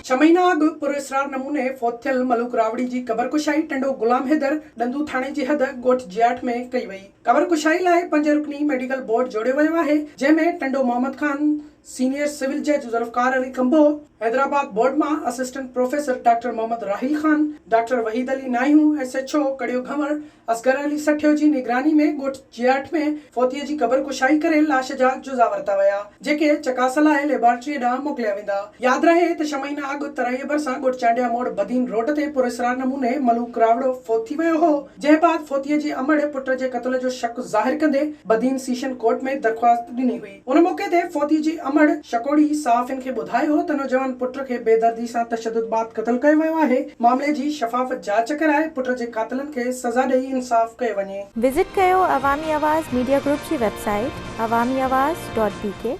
ڇهه مهينا اڳ پراسرار نموني فوت ٿيل ملوڪ راوڙي جي قبر ڪشائي ٽنڊو غلام حيدر ڏندو ٿاڻي جي حد ڳوٺ جياٺ ۾ ڪئي وئي. قبر ڪشائي لاء پنج رڪني ميڊيڪل بورڊ جوڙيو ويو آهي، جنهن ۾ ٽنڊو محمد خان سينيئر سول جج ذوالفقار علي ڪمبوه، حيدرآباد بورڊ مان assistant professor doctor Muhammad Raheel Khan, doctor Waheed Ali Nahiyon, S H O Karyo Ghanwar, Asghar Ali Sathio جي نگراني ۾ ڳوٺ جياٺ ۾ فوتيء جي قبر ڪشائي ڪري لاش جا جزا ورتا ويا، جيڪي چڪاس لاء ليبارٽريء ڏانهن موڪليا ويندا. ياد رهي ته ڇهه مهينا اڳ ترائيء ڀرسان ڳوٺ چانڊيا موڙ بدين روڊ تي پراسرار نموني ملوڪ راوڙو فوت ٿي ويو هو، جنهن بعد فوتيء جي امڙ پٽ جي قتل جو شڪ ظاهر ڪندي بدين سيشن ڪورٽ ۾ درخواست ڏني هئي. ان موقعي تي فوتي جي امڙ شڪوڙي صحافين کي ٻڌايو ته نوجوان پٽ کي بيدردي سان تشدد بعد قتل ڪيو ويو آهي، معاملي جي شفاف جاچ ڪرائي پٽ جي قاتلن کي سزا ڏئي انصاف ڪيو وڃي. وزٽ ڪيو عوامي آواز ميڊيا گروپ جي website Awami Awaz dot B K.